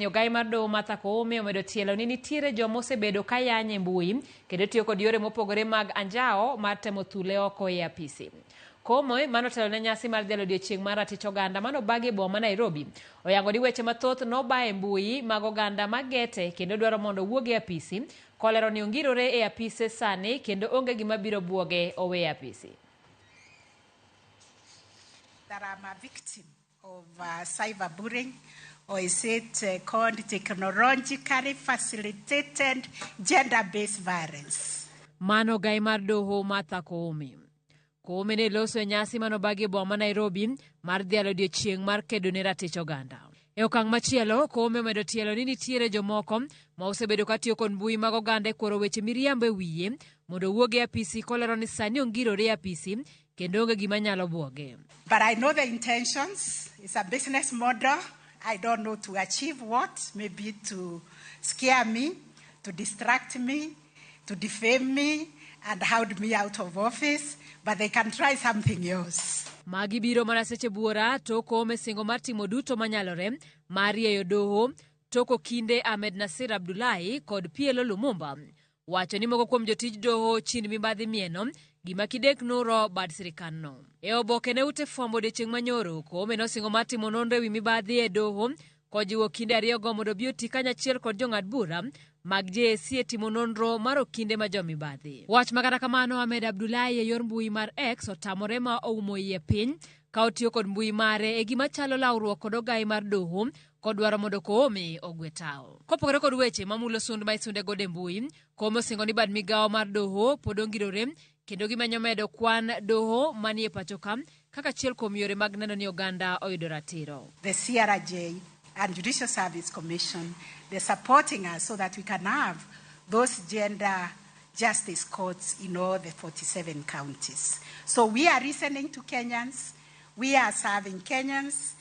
Ogai mar doho Martha Koome omedo tielo ni nitiere joma osebedo ka yanye e mbui kendo tiyo kod yore mopogore mag anjawo mar temo thule oko e apisi. Koome manotelo ne nyasi mar dhialo odiochieng' mar ratich oganda manobagi e boma ma Nairobi oyango ni weche mathoth noba e mbui mag oganda magete kendo dwaro mondo owuog e apisi kolero ni ongirore e apise sani kendo onge gima biro buoge owe e apisi. That I'm a victim of cyberbullying, or is it called technologically facilitated gender-based violence? Mano gai mar doho Martha Koome. Koome ne loso e nyasi manobagi e boma ma Nairobi mar dhialo odiochieng' mar kedo ne ratich oganda. E okang' machielo, Koome omedo tielo ni nitiere jomoko ma osebedo ka tiyo kod mbui mag oganda e kworo weche miriambo e wiye mondo owuog e apisi kolero ni sani ongirore e apisi kendo onge gima nyalo buoge. But I know the intentions. It's a business model. I don't know to achieve what. Maybe to scare me, to distract me, to defame me, and hound me out of office. But they can try something else. Magi biro mana seche buora to Koome singo mar timo duto manyalore mar rieyo doho tok okinde Ahmed Nasir Abdullahi kod PLO Lumumba wacho ni moko kuom jotij doho chin mibadhi mieno gima kidek nuro bad sirikandno. E oboke ne ute fwambo odiechieng' manyoro, Koome nosingo mar timo nonro ewi mibadhi e doho kojiwo okinde ariyogo mondo obi oti kanyachiel kod jong'ad bura mag JSC e timo nonro mar okinde ma jomibadhi. Wach ma kata kamano Ahmed Abdullahi e yor mbui mar X otamore ma oumo iye piny ka otiyo kod mbui mare e gima chalo lawruok kod ogai mar doho kodwaro mondo Koome ogwe tawo. Kopogore kod weche mamulo sund ma isunde godo e mbui, Koome osingo ni bad migawo mar doho pod ongirore kendo gimenyo medo kwan doho manie pacho ka kaka achiel kuom yore mag neno ni oganda oyudo ratiro. The CRJ and Judicial Service Commission, they're supporting us so that we can have those gender justice courts in all the 47 counties. So we are listening to Kenyans, we are serving Kenyans.